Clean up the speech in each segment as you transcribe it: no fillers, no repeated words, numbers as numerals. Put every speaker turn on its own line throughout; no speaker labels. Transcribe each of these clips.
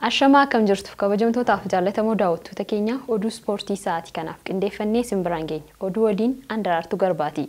Ashamaa akkam jirtu kabajamtootaaf jaallatamoo daawwattoota keenya oduu ispoortii sa'aatii kanaaf qindeeffannee isin biraan geenya. Oduu waliin Andaraartuu Garbaati.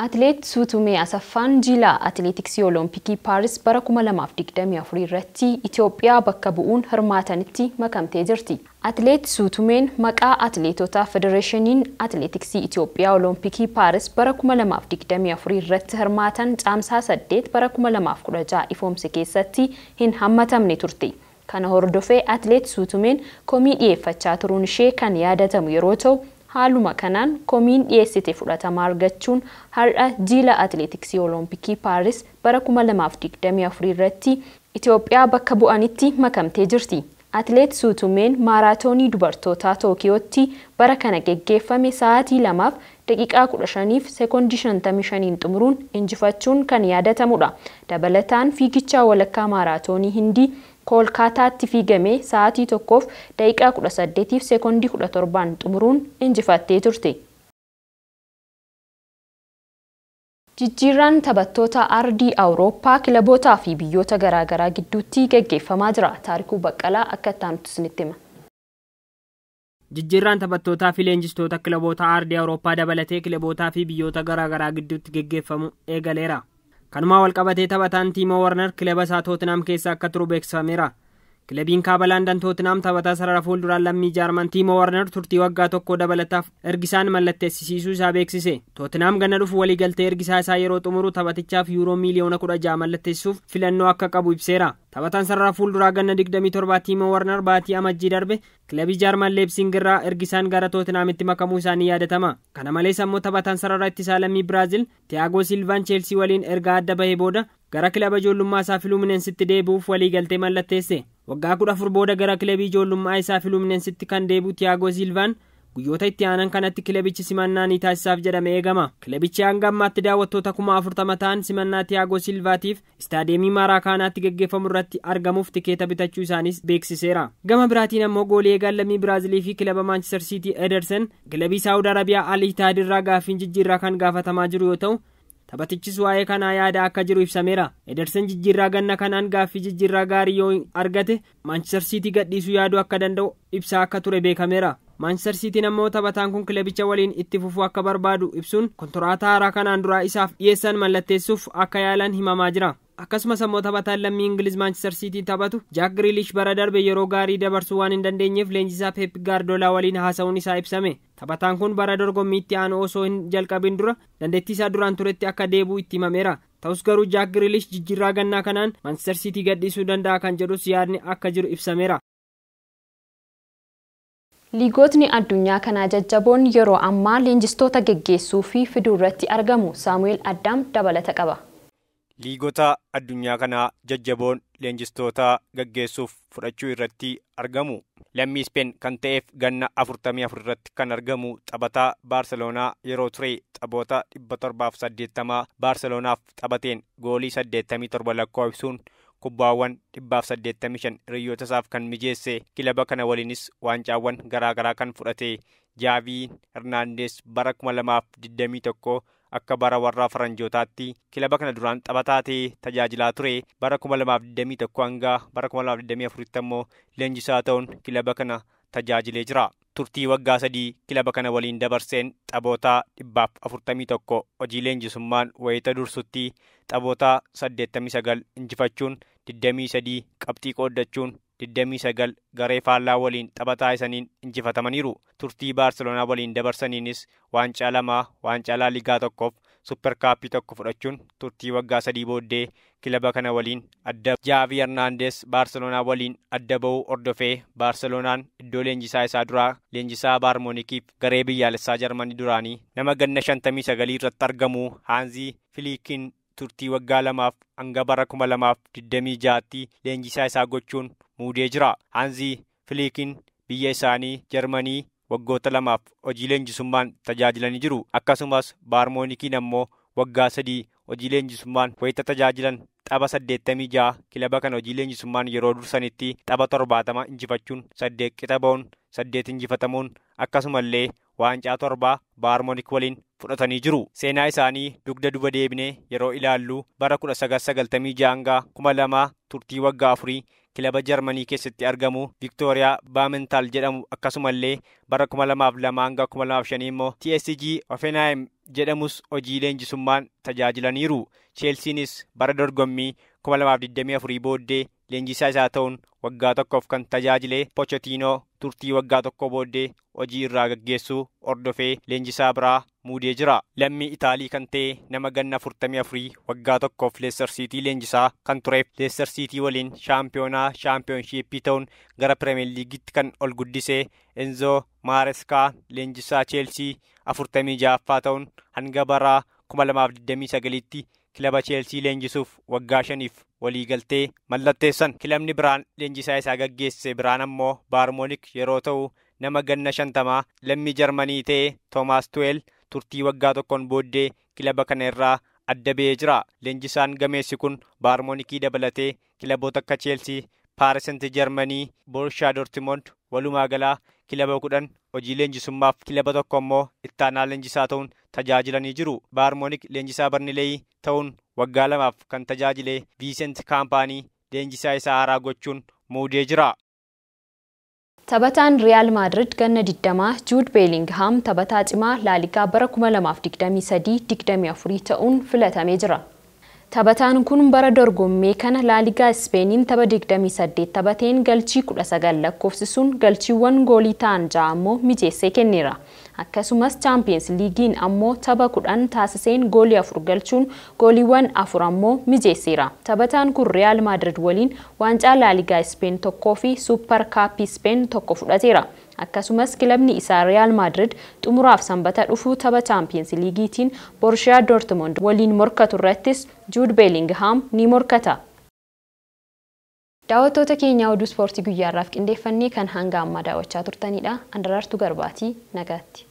Atileet Suutumee Asaffaan Jiilaa Atileetiksii Olompikii Paaris bara 2024 irratti Itoophiyaa bakka bu'uun hirmaatanitti makamtee jirti. Atileet Suutumeen maqaa atileetota Federeeshiniin Atileetiksii Itoophiyaa Olompikii Paaris bara 2024 irratti hirmaatan caamsaa 8 bara 2016 ifoomse keessatti hin hammatamne turte. Kana hordofee Atileet Suutumeen komii dhiyeeffachaa turuun ishee kan yaadatamu yeroo ta'u, haaluma kanaan komiin dhiyeessite fudhatama argachuun har'a jiila Atileetiksii Olompikii Paaris bara 2024 irratti Itoophiyaa bakka bu'anitti makamtee jirti. Atileet Suutumeen maaraatoonii dubartootaa Tookiyootti bara kana geggeeffame sa'aatii 2 daqiiqaa 15 fi sekoondii 55 xumuruun injifachuun kan yaadatamudha. Dabalataan fiigichaa walakkaa maaraatoonii Hindii Koolkaataatti fiigame sa'aatii 1 daqiiqaa 18 fi sekoondii 17 xumuruun injifattee turte. Jijjiirraan taphattoota ardii Awurooppaa kilabootaa fi biyyoota garaagaraa gidduutti geggeeffamaa jira. Taarikuu Baqqalaa akka itti aanutti isinitti hima.
Jijjiirraan taphattootaa fi leenjistoota kilaboota ardii Awurooppaa dabalatee kilabootaa fi biyyoota garaagaraa gidduutti geggeeffamu eegaleera. Kanumaa walqabatee taphataan Tiimoo Warner kilaba isaa Tootenaam keessa akka turu beeksifameera. Kilabiin kaaba Landan Tootenaam taphataa sarara fuulduraan lammii Jaarman Tiimoo Warner turtii waggaa tokko dabalataaf ergisaan mallatteessisiisuu isaa beeksise. Tootenaam ganna dhufu waliigaltee ergisaa isaa yeroo xumuru taphatichaaf yuuroo miiliyoona 16 mallatteessuuf filannoo akka qabu ibseera. Taphataan sarara fuulduraa ganna 27 Tiimoo Warner baatii amajjii darbe kilabii Jaarman Leipzig irraa ergisaan gara Tootenaamitti makamuu isaanii yaadatama. Kana malees ammoo taphataan sarara ittisaa lammii Biraazil Tiyaagoo Silvaan Cheelsii waliin erga adda bahee booda gara kilaba ijoollummaa isaa Fluminensitti deebi'uuf waliigaltee mallatteesse. Waggaa 14 booda gara kilabii ijoollummaa isaa Fluminensitti kan deebi'u Tiyaagoo Silvaan guyyoota itti aanan kanatti kilabichi simannaa ni taasisaaf jedhamee eegama. Kilabichi hanga ammaatti daawwattoota 40,000 ta'an simannaa Tiyaagoo Silvaatiif istaadiyeemii Maaraakaanaatti geggeeffamu irratti argamuuf tikeeta bitachuu isaanis beeksiseera. Gama biraatiin ammoo goolii eegaan lammii Biraazilii fi kilaba Maanchister Siitii Ederson kilabii Saawud Arabiyaa Al Ittihad irraa gaaffiin jijjiirraa kan gaafatamaa jiru yoo ta'u, taphatichis waa'ee kanaa yaada akka jiru ibsameera. Ederson jijjiirraa ganna kanaan gaaffii jijjiirraa gaarii yoo argate Maanchister Siitii gadhiisuu yaaduu akka danda'u ibsaa akka ture beekameera. Maanchister Siitiin ammoo taphataan kun kilabicha waliin itti fufuu akka barbaadu ibsuun kontoraataa haaraa kanaan duraa isaaf dhiyeessan mallatteessuuf akka yaalan himamaa jira. Akkasumas ammoo taphataan lammii Ingiliz Maanchister Siitiin taphatu Jaak Giriilish bara darbe yeroo gaarii dabarsuu waan hin dandeenyeef leenjisaa Pep Gaardoolaa waliin haasa'uun isaa ibsame. Taphataan kun bara dorgommiitti aanu osoo hin jalqabin dura dandeettii isaa duraan turetti akka deebi'u itti himameera. Ta'us garuu Jaak Giriilish jijjiirraa gannaa kanaan Maanchister Siitii gadhiisuu danda'a kan jedhus yaadni akka jiru ibsameera.
Liigotni addunyaa kanaa jajjaboon yeroo ammaa leenjistoota geggeessuu fi fiduu irratti argamu. Saamu'eel Addaam dabalata qaba.
Liigota addunyaa kanaa jajjaboon leenjistoota gaggeessuuf fudhachuu irratti argamu. Lammii Speen kan ta'eef ganna 44 irratti kan argamu taphataa Baarseloonaa yeroo ture taphoota 780 Baarseloonaaf taphateen goolii 87 lakkoofsisuun kubbaawwan 185 hiriyoota isaaf kan mijeesse kilaba kana waliinis waancaawwan garaagaraa kan fudhate Jaavii Hernaandes bara 2021 akka bara warra faranjootaatti kilaba kana duraan taphataa ta'ee tajaajilaa ture. Bara 2021 hanga bara 2024 ammoo leenjisaa ta'uun kilaba kana tajaajilee jira. Turtii waggaa 3 kilaba kana waliin dabarseen taphoota 141 hojii leenjisummaan wayita dursutti taphoota 89 injifachuun 23 qabxii qooddachuun 29 garee faallaa waliin taphataa isaniin injifatamaniiru. Turtii Baarseloonaa waliin dabarsaniinis waancaa 2, waancaa Laaligaa 1 fi Supper Kaappii 1 fudhachuun turtii waggaa 3 booddee kilaba kana waliin adda. Jaavii Hernaandes Baarseloonaa waliin adda ba'uu hordofee Baarseloonaan iddoo leenjisaa isaa duraa leenjisaa Baarmoonikiif garee biyyaalessaa Jarmanii duraanii nama ganna 59 irratti argamu Haanzii Filiikiin turtii waggaa 2 hanga bara 2026tti leenjisaa isaa gochuun muudee jira. Haanzii Filiikiin biyya isaanii Jarmanii waggoota 2 hojii leenjisummaan tajaajilanii jiru. Akkasumas Baarmoonikiin ammoo waggaa 3 hojii leenjisummaan wayita tajaajilan tapha 86 kilaba kana hojii leenjisummaan yeroo dursanitti tapha 70 injifachuun 8 qixa ba'uun 8 injifatamuun akkasumallee waancaa 7 Bayern Munich waliin fudhatanii jiru. Seenaa isaanii dugda duba deebinee yeroo ilaallu bara 1996 hanga 2000 turtii waggaa 4 kilaba Jarmanii keessatti argamu Victoria Bammental jedhamu akkasumallee bara 2002 hanga 2005 immoo TSG Hoffenheim jedhamus hojii leenjisummaan tajaajilaniiru. Chelseanis bara dorgommii 2024 booddee leenjisaa isaa ta'uun waggaa tokkoof kan tajaajile Pochettino turtii waggaa tokko booddee hojii irraa gaggeessuu hordofee leenjisaa biraa muudee jira. Lammii Itaalii kan ta'e nama ganna 44 waggaa tokkoof Leicester City leenjisaa kan tureef Leicester City waliin shaampiyoonaa shaampiyoonshiippii ta'uun gara Premier Leaguetti kan ol guddise Enzo Maresca leenjisaa Chelsea 46ffaa ta'uun hanga bara 2029tti kilaba Chelsea leenjisuuf waggaa 5f waliigaltee mallatteessan. Kilabni biraan leenjisaa isaa gaggeesse biraan ammoo Bayern Munich yeroo ta'u nama ganna 50 lammii Jarmanii ta'e Thomas Tuchel turtii waggaa tokkoon booddee kilaba kana irraa adda ba'ee jira. Leenjisaan gameessi kun Bayern Munich dabalatee kilaboota akka Chelsea, Paris Saint-Germain, Borussia Dortmund walumaa galaa kilaba 10 hojii leenjisummaaf kilaba tokko immoo ittaanaa leenjisaa ta'uun tajaajilanii jiru. Bayern Munich leenjisaa Barnileey ta'uun waggaa 2f kan tajaajile Vincent Kompany leenjisaa isaa haaraa gochuun muudee jira.
Taphataan Real Madrid ganna 20 Jude Bellingham taphataa cimaa La Liga bara 2023-24 ta'uun filatamee jira. Taphataan kun bara dorgommii kana La Liga Ispeeniin tapha 28 taphateen galchii 19 lakkoofsisuun galchiiwwan goolii ta'an 6 ammoo mijeessee kenneera. Akkasumas Champions League'n ammoo tapha 10 taasiseen goolii 4 galchuun gooliiwwan 4 ammoo mijeesseera. Taphataan kun Real Madrid waliin waancaa La Liga Speen 1 fi Super Cup Speen 1 fudhateera. Akkasumas kilabni isaa Real Madrid xumuraaf sanbata dhufu tapha Champions League'tiin Borussia Dortmund waliin morkatu irrattis Jude Bellingham ni morkata. Daawwattoota keenya oduu ispoortii guyyaarraaf qindeeffannee kan hanga ammaa daawwachaa turtanidha. Andaraartuu Garbaatii nagaatti.